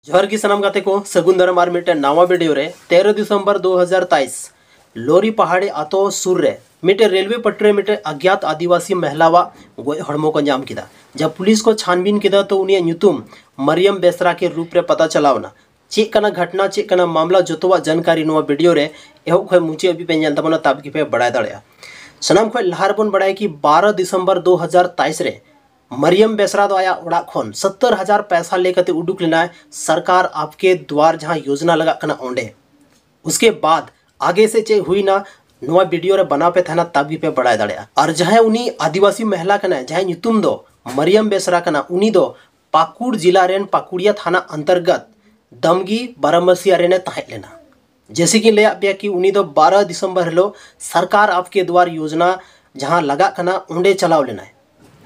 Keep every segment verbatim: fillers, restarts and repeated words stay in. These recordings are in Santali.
ᱡᱚᱦᱟᱨ ᱜᱮ ᱥᱟᱱᱟᱢ ᱜᱟᱛᱮ ᱠᱚ, ᱥᱟᱹᱜᱩᱱ ᱫᱟᱨᱟᱢ ᱟᱨ ᱢᱤᱫᱴᱮᱱ ᱱᱟᱣᱟ ᱵᱷᱤᱰᱤᱭᱳ ᱨᱮ᱾ ᱛᱮᱨᱚ ᱫᱤᱥᱚᱢᱵᱚᱨ ᱫᱩ ᱦᱟᱡᱟᱨ ᱛᱮᱭᱤᱥ, ᱞᱳᱨᱤ ᱯᱟᱦᱟᱲᱤ ᱟᱛᱳ ᱥᱩᱨ ᱨᱮ ᱢᱤᱫᱴᱮᱱ ᱨᱮᱞᱣᱮ ᱯᱟᱴᱨᱤ ᱨᱮ ᱢᱤᱫᱴᱮᱱ ᱚᱜᱽᱭᱟᱛ ᱟᱹᱫᱤᱵᱟᱹᱥᱤ ᱢᱚᱦᱤᱞᱟᱣᱟᱜ ᱜᱚᱡ ᱦᱚᱲᱢᱚ ᱠᱚ ᱧᱟᱢ ᱠᱮᱫᱟ᱾ ᱡᱟᱵ ᱯᱩᱞᱤᱥ ᱠᱚ ᱪᱷᱟᱱᱵᱤᱱ ᱠᱮᱫᱟ, ᱛᱚ ᱩᱱᱤᱭᱟᱜ ᱧᱩᱛᱩᱢ ᱢᱟᱨᱤᱭᱟᱢ ᱵᱮᱥᱨᱟ ᱠᱮ ᱨᱩᱯ ᱨᱮ ᱯᱟᱛᱟ ᱪᱟᱞᱟᱣ ᱮᱱᱟ᱾ ᱪᱮᱫ ᱠᱟᱱᱟ ᱜᱷᱚᱴᱱᱟ, ᱪᱮᱫ ᱠᱟᱱᱟ ᱢᱟᱢᱞᱟ, ᱡᱚᱛᱚᱣᱟᱜ ᱡᱟᱱᱠᱟᱨᱤ ᱱᱚᱣᱟ ᱵᱷᱤᱰᱤᱭᱳ ᱨᱮ ᱮᱦᱚᱵ ᱠᱷᱚᱱ ᱢᱩᱪᱟᱹᱫ ᱦᱟᱹᱵᱤᱡ ᱯᱮ ᱧᱮᱞ ᱛᱟᱵᱚᱱᱟ, ᱛᱟᱵ ᱜᱮᱯᱮ ᱵᱟᱲᱟᱭ ᱫᱟᱲᱮᱭᱟᱜᱼᱟ᱾ ᱥᱟᱱᱟᱢ ᱠᱷᱚᱱ ᱞᱟᱦᱟ ᱨᱮᱵᱚᱱ ᱵᱟᱲᱟᱭᱟ ᱠᱤ ᱵᱟᱨᱚ ᱫᱤᱥᱚᱢᱵᱚᱨ ᱫᱩ ᱦᱟᱡᱟᱨ ᱛᱮᱭᱤᱥ ᱨᱮ ᱢᱟᱨᱤᱭᱟᱢ ᱵᱮᱥᱨᱟ ᱫᱚ ᱟᱭᱟᱜ ᱚᱲᱟᱜ ᱠᱷᱚᱱ ᱥᱚᱛᱛᱚᱨ ᱦᱟᱡᱟᱨ ᱯᱚᱭᱥᱟ ᱞᱟᱹᱭ ᱠᱟᱛᱮ ᱩᱰᱩᱠ ᱞᱮᱱᱟᱭ ᱥᱚᱨᱠᱟᱨ ᱟᱯᱠᱮ ᱫᱩᱣᱟᱨ ᱡᱟᱦᱟᱸ ᱭᱳᱡᱽᱱᱟ ᱞᱟᱜᱟᱜ ᱠᱟᱱᱟ ᱚᱸᱰᱮ᱾ ᱩᱥᱠᱮ ᱵᱟᱫ ᱟᱜᱮ ᱥᱮ ᱪᱮᱫ ᱦᱩᱭᱱᱟ, ᱱᱚᱣᱟ ᱵᱷᱤᱰᱤᱭᱳ ᱨᱮ ᱵᱟᱱᱟᱣ ᱯᱮ ᱛᱟᱦᱮᱱᱟ, ᱛᱟᱵ ᱜᱮᱯᱮ ᱵᱟᱲᱟᱭ ᱫᱟᱲᱮᱭᱟᱜᱼᱟ᱾ ᱟᱨ ᱡᱟᱦᱟᱸᱭ ᱩᱱᱤ ᱟᱹᱫᱤᱵᱟᱹᱥᱤ ᱢᱚᱦᱤᱞᱟ ᱠᱟᱱᱟᱭ, ᱡᱟᱦᱟᱸᱭ ᱧᱩᱛᱩᱢ ᱫᱚ ᱢᱟᱨᱤᱭᱟᱢ ᱵᱮᱥᱨᱟ ᱠᱟᱱᱟ, ᱩᱱᱤ ᱫᱚ ᱯᱟᱠᱩᱲ ᱡᱤᱞᱟ ᱨᱮᱱ ᱯᱟᱠᱩᱲᱤᱭᱟ ᱛᱷᱟᱱᱟ ᱚᱱᱛᱚᱨᱜᱚᱛ ᱫᱟᱢᱜᱤ ᱵᱟᱨᱟᱢᱵᱟᱥᱤᱭᱟ ᱨᱮᱱᱮ ᱛᱟᱦᱮᱸ ᱞᱮᱱᱟ᱾ ᱡᱮᱥᱮ ᱠᱤ ᱞᱟᱹᱭᱟᱫ ᱯᱮᱭᱟ ᱠᱤ ᱩᱱᱤ ᱫᱚ ᱵᱟᱨᱚ ᱫᱤᱥᱚᱢᱵᱚᱨ ᱦᱤᱞᱳᱜ ᱥᱚᱨᱠᱟᱨ ᱟᱯᱠᱮ ᱫᱩᱣᱟᱨ ᱭᱳᱡᱽᱱᱟ ᱡᱟᱦᱟᱸ ᱞᱟᱜᱟᱜ ᱠᱟᱱᱟ ᱚᱸᱰᱮ ᱪᱟᱞᱟᱣ ᱞᱮᱱᱟᱭ᱾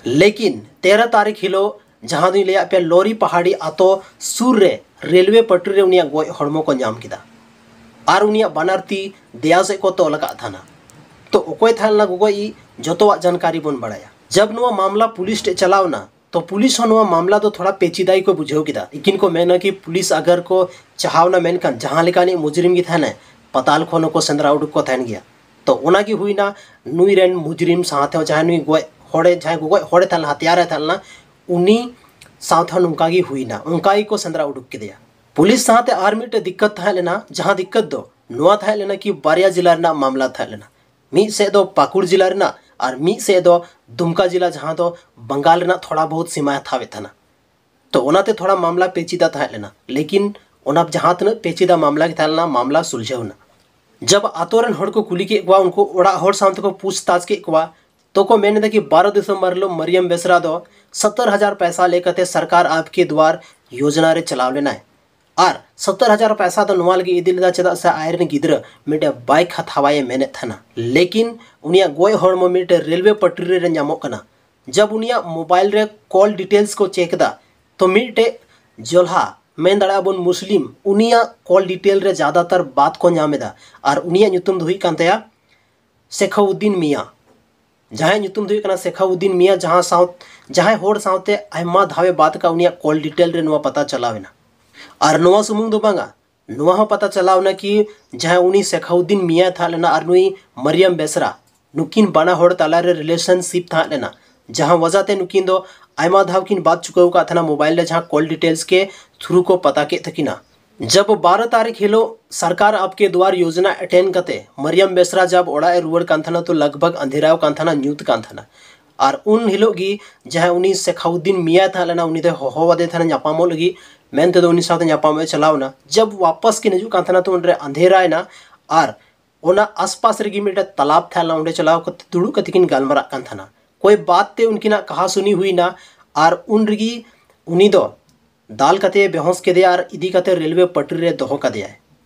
ᱞᱮᱠᱤᱱ ᱛᱮᱨᱚ ᱛᱟᱹᱨᱤᱠᱷ ᱦᱤᱞᱳᱜ ᱡᱟᱦᱟᱸ ᱫᱚᱧ ᱞᱟᱹᱭᱟᱫ ᱯᱮᱭᱟ ᱞᱳᱨᱤ ᱯᱟᱦᱟᱲᱤ ᱟᱛᱳ ᱥᱩᱨ ᱨᱮ ᱨᱮᱞᱣᱮ ᱯᱟᱴᱨᱤ ᱨᱮ ᱩᱱᱤᱭᱟᱜ ᱜᱚᱡ ᱦᱚᱲᱢᱚ ᱠᱚ ᱧᱟᱢ ᱠᱮᱫᱟ᱾ ᱟᱨ ᱩᱱᱤᱭᱟᱜ ᱵᱟᱱᱟᱨ ᱛᱤ ᱫᱮᱭᱟ ᱥᱮᱫ ᱠᱚ ᱛᱚᱞ ᱟᱠᱟᱫ ᱛᱟᱦᱮᱱᱟ᱾ ᱛᱚ ᱚᱠᱚᱭ ᱛᱟᱦᱮᱸ ᱞᱮᱱᱟ ᱜᱚᱜᱚᱡᱤᱡ, ᱡᱚᱛᱚᱣᱟᱜ ᱡᱟᱱᱠᱟᱨᱤ ᱵᱚᱱ ᱵᱟᱲᱟᱭᱟ᱾ ᱡᱟᱵ ᱱᱚᱣᱟ ᱢᱟᱢᱞᱟ ᱯᱩᱞᱤᱥ ᱴᱷᱮᱡ ᱪᱟᱞᱟᱣ ᱮᱱᱟ, ᱛᱚ ᱯᱩᱞᱤᱥ ᱦᱚᱸ ᱱᱚᱣᱟ ᱢᱟᱢᱞᱟ ᱫᱚ ᱛᱷᱚᱲᱟ ᱯᱮᱪᱤᱫᱟ ᱜᱮᱠᱚ ᱵᱩᱡᱷᱟᱹᱣ ᱠᱮᱫᱟ᱾ ᱞᱮᱠᱤᱱ ᱠᱚ ᱢᱮᱱᱟ ᱠᱤ ᱯᱩᱞᱤᱥ ᱟᱜᱟᱨ ᱠᱚ ᱪᱟᱦᱟᱣ ᱮᱱᱟ, ᱢᱮᱱᱠᱷᱟᱱ ᱡᱟᱦᱟᱸ ᱞᱮᱠᱟᱱᱤᱡ ᱢᱩᱡᱽᱨᱤᱢ ᱜᱮ ᱛᱟᱦᱮᱱᱟᱭ, ᱯᱟᱛᱟᱞ ᱠᱷᱚᱱ ᱦᱚᱸᱠᱚ ᱥᱮᱸᱫᱽᱨᱟ ᱩᱰᱩᱠ ᱠᱚ ᱛᱟᱦᱮᱱ ᱜᱮᱭᱟ᱾ ᱛᱚ ᱚᱱᱟ ᱜᱮ ᱦᱩᱭᱱᱟ ᱱᱩᱭ ᱨᱮᱱ ᱢᱩᱡᱽᱨᱤᱢ ᱥᱟᱶᱛᱮ ᱦᱚᱸ, ᱡᱟᱦᱟᱸᱭ ᱱᱩᱭ ᱜᱚᱡ ᱦᱚᱲᱮ, ᱡᱟᱦᱟᱸᱭ ᱜᱚᱜᱚᱡ ᱦᱚᱲᱮ ᱛᱟᱦᱮᱸ ᱞᱮᱱᱟ, ᱦᱟᱛᱭᱟᱨᱮ ᱛᱟᱦᱮᱸ ᱞᱮᱱᱟ, ᱩᱱᱤ ᱥᱟᱶᱛᱮ ᱦᱚᱸ ᱱᱚᱝᱠᱟ ᱜᱮ ᱦᱩᱭᱱᱟ, ᱚᱱᱠᱟ ᱜᱮᱠᱚ ᱥᱮᱸᱫᱽᱨᱟ ᱩᱰᱩᱠ ᱠᱮᱫᱮᱭᱟ᱾ ᱯᱩᱞᱤᱥ ᱥᱟᱶᱛᱮ ᱟᱨ ᱢᱤᱫᱴᱮᱡ ᱫᱤᱠᱠᱟᱛ ᱛᱟᱦᱮᱸ ᱞᱮᱱᱟ, ᱡᱟᱦᱟᱸ ᱫᱤᱠᱠᱟᱛ ᱫᱚ ᱱᱚᱣᱟ ᱛᱟᱦᱮᱸ ᱞᱮᱱᱟ ᱠᱤ ᱵᱟᱨᱭᱟ ᱡᱮᱞᱟ ᱨᱮᱱᱟᱜ ᱢᱟᱢᱞᱟ ᱛᱟᱦᱮᱸ ᱞᱮᱱᱟ᱾ ᱢᱤᱫ ᱥᱮᱫ ᱫᱚ ᱯᱟᱹᱠᱩᱲ ᱡᱮᱞᱟ ᱨᱮᱱᱟᱜ ᱟᱨ ᱢᱤᱫ ᱥᱮᱫ ᱫᱚ ᱫᱩᱢᱠᱟ ᱡᱮᱞᱟ, ᱡᱟᱦᱟᱸ ᱫᱚ ᱵᱟᱝᱜᱟᱞ ᱨᱮᱱᱟᱜ ᱛᱷᱚᱲᱟ ᱵᱚᱦᱩᱛ ᱥᱤᱢᱟᱭ ᱦᱟᱛᱟᱣᱮᱫ ᱛᱟᱦᱮᱱᱟ᱾ ᱛᱚ ᱚᱱᱟᱛᱮ ᱛᱷᱚᱲᱟ ᱢᱟᱢᱞᱟ ᱯᱮᱪᱤᱫᱟ ᱛᱟᱦᱮᱸ ᱞᱮᱱᱟ, ᱞᱮᱠᱤᱱ ᱚᱱᱟ ᱡᱟᱦᱟᱸ ᱛᱤᱱᱟᱹᱜ ᱯᱮᱪᱤᱫᱟ ᱢᱟᱢᱞᱟ ᱜᱮ ᱛᱟᱦᱮᱸ ᱞᱮᱱᱟ, ᱢᱟᱢᱞᱟ ᱥᱩᱞᱡᱷᱟᱹᱣ ᱮᱱᱟ᱾ ᱡᱟᱵ ᱟᱛᱳ ᱨᱮᱱ ᱦᱚᱲ ᱠᱚ ᱠᱩᱞᱤ ᱠᱮᱫ ᱠᱚᱣᱟ, ᱩᱱᱠᱩ ᱚᱲᱟᱜ ᱦᱚᱲ ᱥᱟᱶ ᱛᱮᱠᱚ ᱯᱩᱪᱷᱛᱟᱪᱷ ᱠᱮᱫ ᱠᱚᱣᱟ, ᱛᱚ ᱠᱚ ᱢᱮᱱ ᱮᱫᱟ ᱠᱤ ᱵᱟᱨᱚ ᱫᱤᱥᱚᱢᱵᱚᱨ ᱦᱤᱞᱳᱜ ᱢᱟᱨᱤᱭᱟᱢ ᱵᱮᱥᱨᱟ ᱫᱚ ᱥᱚᱛᱛᱚᱨ ᱦᱟᱡᱟᱨ ᱯᱚᱭᱥᱟ ᱞᱟᱹᱭ ᱠᱟᱛᱮ ᱥᱚᱨᱠᱟᱨ ᱟᱯᱠᱮ ᱫᱩᱣᱟᱨ ᱭᱳᱡᱽᱱᱟ ᱨᱮ ᱪᱟᱞᱟᱣ ᱞᱮᱱᱟᱭ᱾ ᱟᱨ ᱥᱚᱛᱛᱚᱨ ᱦᱟᱡᱟᱨ ᱯᱚᱭᱥᱟ ᱫᱚ ᱱᱚᱣᱟ ᱞᱟᱹᱜᱤᱫ ᱤᱫᱤ ᱞᱮᱫᱟ, ᱪᱮᱫᱟᱜ ᱥᱮ ᱟᱡᱨᱮᱱ ᱜᱤᱫᱽᱨᱟᱹ ᱢᱤᱫᱴᱮᱱ ᱵᱟᱭᱤᱠ ᱦᱟᱛᱟᱣᱟᱭ ᱢᱮᱱᱮᱫ ᱛᱟᱦᱮᱱᱟ᱾ ᱞᱮᱠᱤᱱ ᱩᱱᱤᱭᱟᱜ ᱜᱚᱡ ᱦᱚᱲᱢᱚ ᱢᱤᱫᱴᱮᱱ ᱨᱮᱞᱣᱮ ᱯᱟᱴᱨᱤ ᱨᱮ ᱧᱟᱢᱚᱜ ᱠᱟᱱᱟ᱾ ᱡᱟᱵ ᱩᱱᱤᱭᱟᱜ ᱢᱳᱵᱟᱭᱤᱞ ᱨᱮ ᱠᱚᱞ ᱰᱤᱴᱮᱞᱥ ᱠᱚ ᱪᱮᱠ ᱮᱫᱟ, ᱛᱚ ᱢᱤᱫᱴᱮᱡ ᱡᱚᱞᱦᱟ, ᱢᱮᱱ ᱫᱟᱲᱮᱭᱟᱜᱼᱟ ᱵᱚᱱ ᱢᱩᱥᱞᱤᱢ, ᱩᱱᱤᱭᱟᱜ ᱠᱚᱞ ᱰᱤᱴᱮᱞ ᱨᱮ ᱡᱟᱫᱟᱛᱟᱨ ᱵᱟᱛ ᱠᱚ ᱧᱟᱢ ᱮᱫᱟ᱾ ᱟᱨ ᱩᱱᱤᱭᱟᱜ ᱧᱩᱛᱩᱢ ᱫᱚ ᱦᱩᱭᱩᱜ ᱠᱟᱱ ᱛᱟᱭᱟ ᱥᱮᱠᱷᱟᱣᱩᱫᱫᱤᱱ ᱢᱤᱭᱟ᱾ ᱡᱟᱦᱟᱸᱭ ᱧᱩᱛᱩᱢ ᱫᱚ ᱦᱩᱭᱩᱜ ᱠᱟᱱᱟ ᱥᱮᱠᱷᱟᱣᱩᱫᱫᱤᱱ ᱢᱤᱭᱟ, ᱡᱟᱦᱟᱸ ᱥᱟᱶ, ᱡᱟᱦᱟᱸᱭ ᱦᱚᱲ ᱥᱟᱶᱛᱮ ᱟᱭᱢᱟ ᱫᱷᱟᱣᱮ ᱵᱟᱛ ᱟᱠᱟᱫ, ᱩᱱᱤᱭᱟᱜ ᱠᱚᱞ ᱰᱤᱴᱮᱞ ᱨᱮ ᱱᱚᱣᱟ ᱯᱟᱛᱟ ᱪᱟᱞᱟᱣ ᱮᱱᱟ᱾ ᱟᱨ ᱱᱚᱣᱟ ᱥᱩᱢᱩᱝ ᱫᱚ ᱵᱟᱝᱟ, ᱱᱚᱣᱟ ᱦᱚᱸ ᱯᱟᱛᱟ ᱪᱟᱞᱟᱣ ᱮᱱᱟ ᱠᱤ ᱡᱟᱦᱟᱸᱭ ᱩᱱᱤ ᱥᱮᱠᱷᱟᱣᱩᱫᱫᱤᱱ ᱢᱤᱭᱟ ᱛᱟᱦᱮᱸ ᱞᱮᱱᱟ ᱟᱨ ᱱᱩᱭ ᱢᱟᱨᱤᱭᱟᱢ ᱵᱮᱥᱨᱟ, ᱱᱩᱠᱤᱱ ᱵᱟᱱᱟ ᱦᱚᱲ ᱛᱟᱞᱟᱨᱮ ᱨᱤᱞᱮᱥᱚᱱᱥᱤᱯ ᱛᱟᱦᱮᱸ ᱞᱮᱱᱟ, ᱡᱟᱦᱟᱸ ᱣᱟᱡᱟᱛᱮ ᱱᱩᱠᱤᱱ ᱫᱚ ᱟᱭᱢᱟ ᱫᱷᱟᱣ ᱠᱤᱱ ᱵᱟᱫ ᱪᱩᱠᱟᱹᱣ ᱟᱠᱟᱫ ᱛᱟᱦᱮᱱᱟ ᱢᱳᱵᱟᱭᱤᱞ ᱨᱮ, ᱡᱟᱦᱟᱸ ᱠᱚᱞ ᱰᱤᱴᱮᱞᱥ ᱜᱮ ᱛᱷᱨᱩ ᱠᱚ ᱯᱟᱛᱟ ᱠᱮᱫ ᱛᱟᱹᱠᱤᱱᱟ᱾ ᱡᱟᱵ ᱵᱟᱨᱚ ᱛᱟᱹᱨᱤᱠᱷ ᱦᱤᱞᱳᱜ ᱥᱚᱨᱠᱟᱨ ᱟᱯᱠᱮ ᱫᱩᱣᱟᱨ ᱭᱳᱡᱚᱱᱟ ᱮᱴᱮᱱᱰ ᱠᱟᱛᱮ ᱢᱟᱨᱤᱭᱟᱢ ᱵᱮᱥᱨᱟ ᱡᱟᱵ ᱚᱲᱟᱜ ᱮ ᱨᱩᱣᱟᱹᱲ ᱠᱟᱱ ᱛᱟᱦᱮᱱᱟ, ᱛᱚ ᱞᱟᱜᱽ ᱵᱷᱟᱜᱽ ᱟᱸᱫᱷᱮᱨᱟᱣ ᱠᱟᱱ ᱛᱟᱦᱮᱱᱟ, ᱧᱩᱛ ᱠᱟᱱ ᱛᱟᱦᱮᱱᱟ᱾ ᱟᱨ ᱩᱱ ᱦᱤᱞᱳᱜ ᱜᱮ ᱡᱟᱦᱟᱸᱭ ᱩᱱᱤ ᱥᱮᱠᱷᱟᱣᱩᱫᱫᱤᱱ ᱢᱤᱭᱟ ᱛᱟᱦᱮᱸ ᱞᱮᱱᱟ, ᱩᱱᱤ ᱫᱚᱭ ᱦᱚᱦᱚ ᱟᱫᱮ ᱛᱟᱦᱮᱱᱟ ᱧᱟᱯᱟᱢᱚᱜ ᱞᱟᱹᱜᱤᱫ, ᱢᱮᱱᱛᱮᱫᱚ ᱩᱱᱤ ᱥᱟᱶᱛᱮ ᱧᱟᱯᱟᱢᱚᱜ ᱮ ᱪᱟᱞᱟᱣ ᱮᱱᱟ᱾ ᱡᱟᱵ ᱣᱟᱯᱟᱥ ᱠᱤᱱ ᱦᱤᱡᱩᱜ ᱠᱟᱱ ᱛᱟᱦᱮᱱᱟ, ᱛᱚ ᱩᱱᱨᱮ ᱟᱸᱫᱷᱮᱨᱟᱭᱮᱱᱟ᱾ ᱟᱨ ᱚᱱᱟ ᱟᱥᱯᱟᱥ ᱨᱮᱜᱮ ᱢᱤᱫᱴᱮᱡ ᱛᱟᱞᱟᱵ ᱛᱟᱦᱮᱸ ᱞᱮᱱᱟ, ᱚᱸᱰᱮ ᱪᱟᱞᱟᱣ ᱠᱟᱛᱮ ᱫᱩᱲᱩᱵ ᱠᱟᱛᱮ ᱠᱤᱱ ᱜᱟᱞᱢᱟᱨᱟᱜ ᱠᱟᱱ ᱛᱟᱦᱮᱱᱟ᱾ ᱠᱚᱭ ᱵᱟᱫ ᱛᱮ ᱩᱱᱠᱤᱱᱟᱜ ᱠᱟᱦᱟ ᱥᱩᱱᱤ ᱦᱩᱭᱱᱟ᱾ ᱟᱨ ᱩᱱ ᱨᱮᱜᱮ ᱩᱱᱤ ᱫᱚ ᱫᱟᱞ ᱠᱟᱛᱮ ᱵᱮᱦᱚᱸᱥ ᱠᱮᱫᱮᱭᱟ ᱟᱨ ᱤᱫᱤ ᱠᱟᱛᱮ ᱨᱮᱞᱣᱮ ᱯᱟᱴᱨᱤ ᱨᱮ ᱫᱚᱦᱚ ᱠᱟᱫᱮᱭᱟᱭ᱾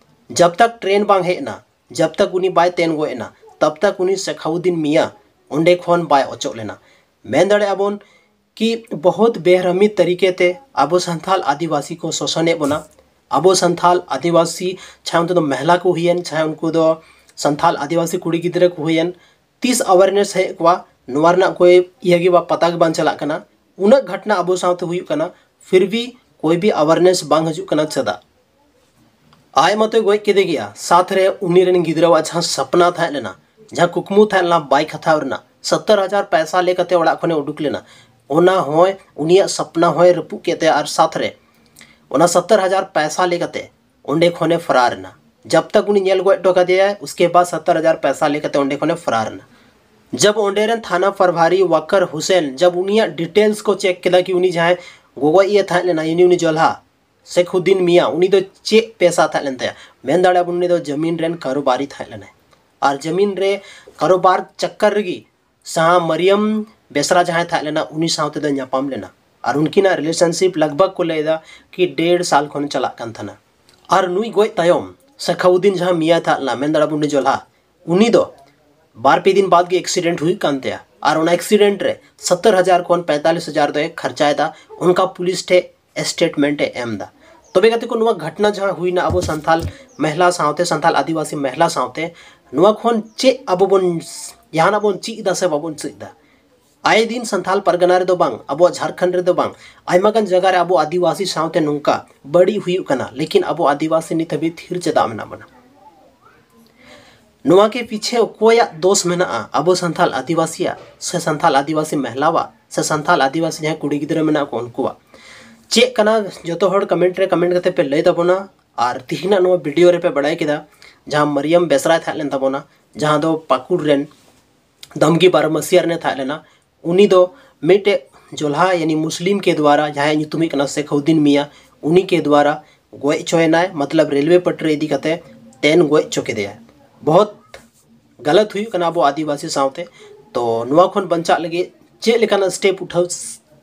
ᱡᱟᱵ ᱛᱟᱠ ᱴᱨᱮᱱ ᱵᱟᱝ ᱦᱮᱡ ᱮᱱᱟ, ᱡᱟᱵ ᱛᱟᱠ ᱩᱱᱤ ᱵᱟᱭ ᱛᱮᱱ ᱜᱚᱡ ᱮᱱᱟ, ᱛᱟᱵ ᱛᱟᱠ ᱩᱱᱤ ᱥᱮᱠᱷᱟᱣᱩᱫᱫᱤᱱ ᱢᱤᱭᱟ ᱚᱸᱰᱮ ᱠᱷᱚᱱ ᱵᱟᱭ ᱚᱪᱚᱜ ᱞᱮᱱᱟ᱾ ᱢᱮᱱ ᱫᱟᱲᱮᱭᱟᱜᱼᱟ ᱵᱚᱱ ᱠᱤ ᱵᱚᱦᱩᱛ ᱵᱮᱨᱦᱢᱤ ᱛᱟᱹᱨᱤᱠᱮ ᱛᱮ ᱟᱵᱚ ᱥᱟᱱᱛᱟᱞ ᱟᱹᱫᱤᱵᱟᱹᱥᱤ ᱠᱚ ᱥᱳᱥᱚᱱᱮᱫ ᱵᱚᱱᱟ᱾ ᱟᱵᱚ ᱥᱟᱱᱛᱟᱞ ᱟᱹᱫᱤᱵᱟᱹᱥᱤ, ᱪᱟᱦᱮ ᱩᱱᱠᱩ ᱫᱚ ᱢᱮᱦᱞᱟ ᱠᱚ ᱦᱩᱭᱮᱱ, ᱪᱟᱦᱮ ᱩᱱᱠᱩ ᱫᱚ ᱥᱟᱱᱛᱟᱞ ᱟᱹᱫᱤᱵᱟᱹᱥᱤ ᱠᱩᱲᱤ ᱜᱤᱫᱽᱨᱟᱹ ᱠᱚ ᱦᱩᱭᱮᱱ, ᱛᱤᱥ ᱟᱣᱟᱨᱱᱮᱥ ᱦᱮᱡ ᱠᱚᱣᱟ, ᱱᱚᱣᱟ ᱨᱮᱱᱟᱜ ᱠᱳᱭ ᱤᱭᱟᱹ ᱜᱮ ᱵᱟ-, ᱯᱟᱛᱟ ᱜᱮ ᱵᱟᱝ ᱪᱟᱞᱟᱜ ᱠᱟᱱᱟ᱾ ᱩᱱᱟᱹᱜ ᱜᱷᱚᱴᱱᱟ ᱟᱵᱚ ᱥᱟᱶᱛᱮ ᱦᱩᱭᱩᱜ ᱠᱟᱱᱟ, ᱯᱷᱤᱨ ᱵᱷᱤ ᱠᱳᱭ ᱵᱷᱤ ᱟᱣᱟᱨᱱᱮᱥ ᱵᱟᱝ ᱦᱤᱡᱩᱜ ᱠᱟᱱᱟ᱾ ᱪᱮᱫᱟᱜ? ᱟᱡ ᱢᱟᱛᱚᱭ ᱜᱚᱡ ᱠᱮᱫᱮ ᱜᱮᱭᱟ, ᱥᱟᱛ ᱨᱮ ᱩᱱᱤ ᱨᱮᱱ ᱜᱤᱫᱽᱨᱟᱹᱣᱟᱜ ᱡᱟᱦᱟᱸ ᱥᱟᱯᱱᱟ ᱛᱟᱦᱮᱸ ᱞᱮᱱᱟ, ᱡᱟᱦᱟᱸ ᱠᱩᱠᱢᱩ ᱛᱟᱦᱮᱸ ᱞᱮᱱᱟ ᱵᱟᱭ ᱠᱷᱟᱛᱟᱣ ᱨᱮᱱᱟᱜ, ᱥᱚᱛᱛᱚᱨ ᱦᱟᱡᱟᱨ ᱯᱟᱭᱥᱟ ᱞᱟᱹᱭ ᱠᱟᱛᱮ ᱚᱲᱟᱜ ᱠᱷᱚᱱᱮ ᱩᱰᱩᱠ ᱞᱮᱱᱟ, ᱚᱱᱟ ᱦᱚᱸᱭ, ᱩᱱᱤᱭᱟᱜ ᱥᱟᱯᱱᱟ ᱦᱚᱸᱭ ᱨᱟᱹᱯᱩᱫ ᱠᱮᱫ ᱛᱟᱭᱟ᱾ ᱟᱨ ᱥᱟᱛ ᱨᱮ ᱚᱱᱟ ᱥᱚᱛᱛᱚᱨ ᱦᱟᱡᱟᱨ ᱯᱟᱭᱥᱟ ᱞᱟᱹᱭ ᱠᱟᱛᱮ ᱚᱸᱰᱮ ᱠᱷᱚᱱᱮ ᱯᱷᱟᱨᱟᱨ ᱮᱱᱟ᱾ ᱡᱟᱵ ᱛᱟᱠ ᱩᱱᱤ ᱧᱮᱞ ᱜᱚᱡ ᱦᱚᱴᱚ ᱠᱟᱫᱮᱭᱟᱭ, ᱩᱥᱠᱮ ᱵᱟᱫ ᱥᱚᱛᱛᱚᱨ ᱦᱟᱡᱟᱨ ᱯᱟᱭᱥᱟ ᱞᱟᱹᱭ ᱠᱟᱛᱮ ᱚᱸᱰᱮ ᱠᱷᱚᱱᱮ ᱯᱷᱟᱨᱟᱨ ᱮᱱᱟ᱾ ᱡᱟᱵ ᱚᱸᱰᱮ ᱨᱮᱱ ᱛᱷᱟᱱᱟ ᱯᱨᱚᱵᱷᱟᱨᱤ ᱣᱟᱠᱟᱨ ᱦᱩᱥᱮᱱ, ᱡᱟᱵ ᱩᱱᱤᱭᱟᱜ ᱰᱤᱴᱮᱞᱥ ᱠᱚ ᱪᱮᱠ ᱠᱮᱫᱟ ᱠᱤ ᱩᱱᱤ ᱡᱟᱦᱟᱸᱭ ᱜᱚᱜᱚᱡ ᱤᱭᱟᱹ ᱛᱟᱦᱮᱸ ᱞᱮᱱᱟ, ᱩᱱᱤ, ᱩᱱᱤ ᱡᱚᱞᱦᱟ ᱥᱮᱠᱷᱩᱫᱫᱤᱱ ᱢᱤᱭᱟ, ᱩᱱᱤ ᱫᱚ ᱪᱮᱫ ᱯᱮᱥᱟ ᱛᱟᱦᱮᱸ ᱞᱮᱱ ᱛᱟᱭᱟ? ᱢᱮᱱ ᱫᱟᱲᱮᱭᱟᱜᱼᱟ ᱵᱚᱱ, ᱩᱱᱤ ᱫᱚ ᱡᱟᱢᱤᱱ ᱨᱮᱱ ᱠᱟᱨᱳᱵᱟᱨᱤ ᱛᱟᱦᱮᱸ ᱞᱮᱱᱟᱭ᱾ ᱟᱨ ᱡᱟᱢᱤᱱ ᱨᱮ ᱠᱟᱨᱳᱵᱟᱨ ᱪᱟᱠᱠᱟᱨ ᱨᱮᱜᱮ ᱥᱟᱦᱟ ᱢᱟᱨᱤᱭᱟᱢ ᱵᱮᱥᱨᱟ ᱡᱟᱦᱟᱸᱭ ᱛᱟᱦᱮᱸ ᱞᱮᱱᱟ, ᱩᱱᱤ ᱥᱟᱶᱛᱮ ᱫᱚ ᱧᱟᱯᱟᱢ ᱞᱮᱱᱟ᱾ ᱟᱨ ᱩᱱᱠᱤᱱᱟᱜ ᱨᱤᱞᱮᱥᱚᱱᱥᱤᱯ ᱞᱟᱜᱽ ᱵᱷᱟᱜᱽ ᱠᱚ ᱞᱟᱹᱭ ᱮᱫᱟ ᱠᱤ ᱰᱮᱲ ᱥᱟᱞ ᱠᱷᱚᱱ ᱪᱟᱞᱟᱜ ᱠᱟᱱ ᱛᱟᱦᱮᱱᱟ᱾ ᱟᱨ ᱱᱩᱭ ᱜᱚᱡ ᱛᱟᱭᱚᱢ ᱥᱮᱠᱷᱟᱣᱩᱫᱫᱤᱱ ᱡᱟᱦᱟᱸ ᱢᱤᱭᱟ ᱛᱟᱦᱮᱸ ᱞᱮᱱᱟ, ᱢᱮᱱ ᱫᱟᱲᱮᱭᱟᱜᱼᱟ ᱵᱚᱱ ᱩᱱᱤ ᱡᱚᱞᱦᱟ, ᱩᱱᱤ ᱫᱚ ᱵᱟᱨ ᱯᱮ ᱫᱤᱱ ᱵᱟᱫ ᱜᱮ ᱮᱠᱥᱤᱰᱮᱱᱴ ᱦᱩᱭᱩᱜ ᱠᱟᱱ ᱛᱟᱭᱟ᱾ ᱟᱨ ᱚᱱᱟ ᱮᱠᱥᱤᱰᱮᱱᱴ ᱨᱮ ᱥᱚᱛᱛᱚᱨ ᱦᱟᱡᱟᱨ ᱠᱷᱚᱱ ᱯᱮᱸᱛᱟᱞᱤᱥ ᱦᱟᱡᱟᱨ ᱫᱚᱭ ᱠᱷᱚᱨᱪᱟᱭᱮᱫᱟ, ᱚᱱᱠᱟ ᱯᱩᱞᱤᱥ ᱴᱷᱮᱡ ᱥᱴᱮᱴᱢᱮᱱᱴ ᱮ ᱮᱢ ᱮᱫᱟ᱾ ᱛᱚᱵᱮ ᱜᱟᱛᱮ ᱠᱚ, ᱱᱚᱣᱟ ᱜᱷᱚᱴᱱᱟ ᱡᱟᱦᱟᱸ ᱦᱩᱭᱱᱟ ᱟᱵᱚ ᱥᱟᱱᱛᱟᱞ ᱢᱮᱦᱞᱟ ᱥᱟᱶᱛᱮ, ᱥᱟᱱᱛᱟᱞ ᱟᱹᱫᱤᱵᱟᱹᱥᱤ ᱢᱮᱦᱞᱟ ᱥᱟᱶᱛᱮ, ᱱᱚᱣᱟ ᱠᱷᱚᱱ ᱪᱮᱫ ᱟᱵᱚ ᱵᱚᱱ, ᱡᱟᱦᱟᱱᱟᱜ ᱵᱚᱱ ᱪᱮᱫ ᱮᱫᱟ ᱥᱮ ᱵᱟᱵᱚᱱ ᱪᱮᱫ ᱮᱫᱟ? ᱟᱭᱮ ᱫᱤᱱ ᱥᱟᱱᱛᱟᱞ ᱯᱟᱨᱜᱟᱱᱟ ᱨᱮᱫᱚ ᱵᱟᱝ, ᱟᱵᱚᱣᱟᱜ ᱡᱷᱟᱲᱠᱷᱚᱸᱰ ᱨᱮᱫᱚ ᱵᱟᱝ, ᱟᱭᱢᱟ ᱜᱟᱱ ᱡᱟᱭᱜᱟ ᱨᱮ ᱟᱵᱚ ᱟᱹᱫᱤᱵᱟᱹᱥᱤ ᱥᱟᱶᱛᱮ ᱱᱚᱝᱠᱟ ᱵᱟᱹᱲᱤᱡ ᱦᱩᱭᱩᱜ ᱠᱟᱱᱟ, ᱞᱮᱠᱤᱱ ᱟᱵᱚ ᱟᱹᱫᱤᱵᱟᱹᱥᱤ ᱱᱤᱛ ᱦᱟᱹᱵᱤᱡ ᱛᱷᱤᱨ ᱪᱮᱫᱟᱜ ᱢᱮᱱᱟᱜ ᱵᱚᱱᱟ? ᱱᱚᱣᱟ ᱠᱮ ᱯᱤᱪᱷᱮ ᱚᱠᱚᱭᱟᱜ ᱫᱳᱥ ᱢᱮᱱᱟᱜᱼᱟ? ᱟᱵᱚ ᱥᱟᱱᱛᱟᱞ ᱟᱹᱫᱤᱵᱟᱹᱥᱤᱭᱟᱜ, ᱥᱮ ᱥᱟᱱᱛᱟᱞ ᱟᱹᱫᱤᱵᱟᱹᱥᱤ ᱢᱮᱦᱞᱟᱣᱟᱜ, ᱥᱮ ᱥᱟᱱᱛᱟᱞ ᱟᱹᱫᱤᱵᱟᱹᱥᱤ ᱡᱟᱦᱟᱸᱭ ᱠᱩᱲᱤ ᱜᱤᱫᱽᱨᱟᱹ ᱢᱮᱱᱟᱜ ᱠᱚ ᱩᱱᱠᱩᱣᱟᱜ? ᱪᱮᱫ ᱠᱟᱱᱟ? ᱡᱚᱛᱚ ᱦᱚᱲ ᱠᱚᱢᱮᱱᱴ ᱨᱮ ᱠᱚᱢᱮᱱᱴ ᱠᱟᱛᱮ ᱯᱮ ᱞᱟᱹᱭ ᱛᱟᱵᱚᱱᱟ᱾ ᱟᱨ ᱛᱤᱦᱤᱧᱟᱜ ᱱᱚᱣᱟ ᱵᱷᱤᱰᱤᱭᱳ ᱨᱮᱯᱮ ᱵᱟᱲᱟᱭ ᱠᱮᱫᱟ, ᱡᱟᱦᱟᱸ ᱢᱟᱨᱤᱭᱟᱢ ᱵᱮᱥᱨᱟᱭ ᱛᱟᱦᱮᱸ ᱞᱮᱱ ᱛᱟᱵᱚᱱᱟ, ᱡᱟᱦᱟᱸ ᱫᱚ ᱯᱟᱹᱠᱩᱲ ᱨᱮᱱ ᱫᱟᱢᱜᱤ ᱵᱟᱨᱚᱢᱟᱥᱤᱭᱟ ᱨᱮᱱᱮ ᱛᱟᱦᱮᱸ ᱞᱮᱱᱟ, ᱩᱱᱤ ᱫᱚ ᱢᱤᱫᱴᱮᱡ ᱡᱚᱞᱦᱟ, ᱭᱟᱱᱤ ᱢᱩᱥᱞᱤᱢ ᱠᱮ ᱫᱣᱟᱨᱟ, ᱡᱟᱦᱟᱸᱭᱟᱜ ᱧᱩᱛᱩᱢ ᱦᱩᱭᱩᱜ ᱠᱟᱱᱟ ᱥᱮᱠᱷᱟᱣᱩᱫᱫᱤᱱ ᱢᱤᱭᱟ, ᱩᱱᱤ ᱠᱮ ᱫᱣᱟᱨᱟ ᱜᱚᱡ ᱦᱚᱪᱚᱭᱮᱱᱟᱭ, ᱢᱚᱛᱞᱚᱵ ᱨᱮᱞᱣᱮ ᱯᱟᱴᱨᱤ ᱤᱫᱤ ᱠᱟᱛᱮ ᱛᱮᱱ ᱜᱚᱡ ᱦᱚᱪᱚ ᱠᱮᱫᱮᱭᱟ᱾ ᱵᱚᱦᱚᱛ ᱜᱟᱞᱟᱛ ᱦᱩᱭᱩᱜ ᱠᱟᱱᱟ ᱟᱵᱚ ᱟᱹᱫᱤᱵᱟᱹᱥᱤ ᱥᱟᱶᱛᱮ᱾ ᱛᱚ ᱱᱚᱣᱟ ᱠᱷᱚᱱ ᱵᱟᱧᱪᱟᱜ ᱞᱟᱹᱜᱤᱫ ᱪᱮᱫ ᱞᱮᱠᱟᱱᱟᱜ ᱥᱴᱮᱯ ᱩᱴᱷᱟᱹᱣ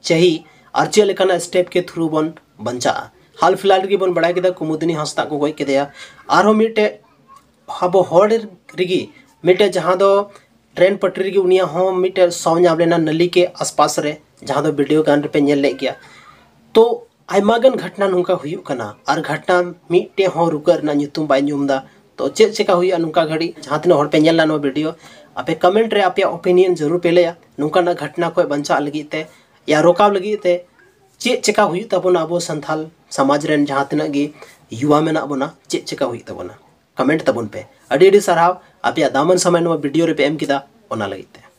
ᱪᱟᱹᱦᱤ ᱟᱨ ᱪᱮᱫ ᱞᱮᱠᱟᱱᱟᱜ ᱥᱴᱮᱯ ᱠᱮ ᱛᱷᱨᱩ ᱵᱚᱱ ᱵᱟᱧᱪᱟᱜᱼᱟ? ᱦᱟᱞ ᱯᱷᱤᱞᱦᱟᱞ ᱨᱮᱜᱮ ᱵᱚᱱ ᱵᱟᱲᱟᱭ ᱠᱮᱫᱟ ᱠᱩᱢᱩᱫᱤᱱᱤ ᱦᱟᱸᱥᱫᱟ ᱠᱚ ᱜᱚᱡ ᱠᱮᱫᱮᱭᱟ᱾ ᱟᱨᱦᱚᱸ ᱢᱤᱫᱴᱮᱡ ᱟᱵᱚ ᱦᱚᱲ ᱨᱮᱜᱮ ᱢᱤᱫᱴᱮᱡ ᱡᱟᱦᱟᱸ ᱫᱚ ᱴᱨᱮᱱ ᱯᱟᱴᱨᱤ ᱨᱮᱜᱮ ᱩᱱᱤᱭᱟᱜ ᱦᱚᱸ ᱢᱤᱫᱴᱮᱡ ᱥᱟᱶ ᱧᱟᱢ ᱞᱮᱱᱟ ᱱᱟᱹᱞᱤ ᱠᱮ ᱟᱥᱯᱟᱥ ᱨᱮ, ᱡᱟᱦᱟᱸ ᱫᱚ ᱵᱷᱤᱰᱤᱭᱳ ᱜᱟᱱ ᱨᱮᱯᱮ ᱧᱮᱞ ᱞᱮᱫ ᱜᱮᱭᱟ᱾ ᱛᱚ ᱟᱭᱢᱟ ᱜᱟᱱ ᱜᱷᱚᱴᱱᱟ ᱱᱚᱝᱠᱟ ᱦᱩᱭᱩᱜ ᱠᱟᱱᱟ ᱟᱨ ᱜᱷᱚᱴᱱᱟ ᱢᱤᱫᱴᱮᱡ ᱦᱚᱸ ᱨᱩᱠᱟᱹᱜ ᱨᱮᱱᱟᱜ ᱧᱩᱛᱩᱢ ᱵᱟᱭ ᱧᱩᱢ ᱮᱫᱟ᱾ ᱛᱚ ᱪᱮᱫ ᱪᱮᱠᱟ ᱦᱩᱭᱩᱜᱼᱟ ᱱᱚᱝᱠᱟ ᱜᱷᱟᱹᱲᱤᱡ? ᱡᱟᱦᱟᱸ ᱛᱤᱱᱟᱹᱜ ᱦᱚᱲ ᱯᱮ ᱧᱮᱞ ᱞᱟ ᱱᱚᱣᱟ ᱵᱷᱤᱰᱤᱭᱳ, ᱟᱯᱮ ᱠᱚᱢᱮᱱᱴ ᱨᱮ ᱟᱯᱮᱭᱟᱜ ᱳᱯᱤᱱᱤᱭᱚᱱ ᱡᱟᱹᱨᱩᱲ ᱯᱮ ᱞᱟᱹᱭᱟ᱾ ᱱᱚᱝᱠᱟᱱᱟᱜ ᱜᱷᱚᱴᱱᱟ ᱠᱷᱚᱱ ᱵᱟᱧᱪᱟᱜ ᱞᱟᱹᱜᱤᱫ ᱛᱮ ᱭᱟ ᱨᱚᱠᱟᱣ ᱞᱟᱹᱜᱤᱫ ᱛᱮ ᱪᱮᱫ ᱪᱮᱠᱟ ᱦᱩᱭᱩᱜ ᱛᱟᱵᱚᱱᱟ ᱟᱵᱚ ᱥᱟᱱᱛᱟᱞ ᱥᱚᱢᱟᱡᱽ ᱨᱮᱱ ᱡᱟᱦᱟᱸ ᱛᱤᱱᱟᱹᱜ ᱜᱮ ᱭᱩᱣᱟ ᱢᱮᱱᱟᱜ ᱵᱚᱱᱟ, ᱪᱮᱫ ᱪᱮᱠᱟ ᱦᱩᱭᱩᱜ ᱛᱟᱵᱚᱱᱟ? ᱠᱚᱢᱮᱱᱴ ᱛᱟᱵᱚᱱ ᱯᱮ᱾ ᱟᱹᱰᱤ ᱟᱹᱰᱤ ᱥᱟᱨᱦᱟᱣ ᱟᱯᱮᱭᱟᱜ ᱫᱟᱢᱟᱱ ᱥᱚᱢᱚᱭ ᱱᱚᱣᱟ ᱵᱷᱤᱰᱤᱭᱳ ᱨᱮᱯᱮ ᱮᱢ ᱠᱮᱫᱟ, ᱚᱱᱟ ᱞᱟᱹᱜᱤᱫ ᱛᱮ᱾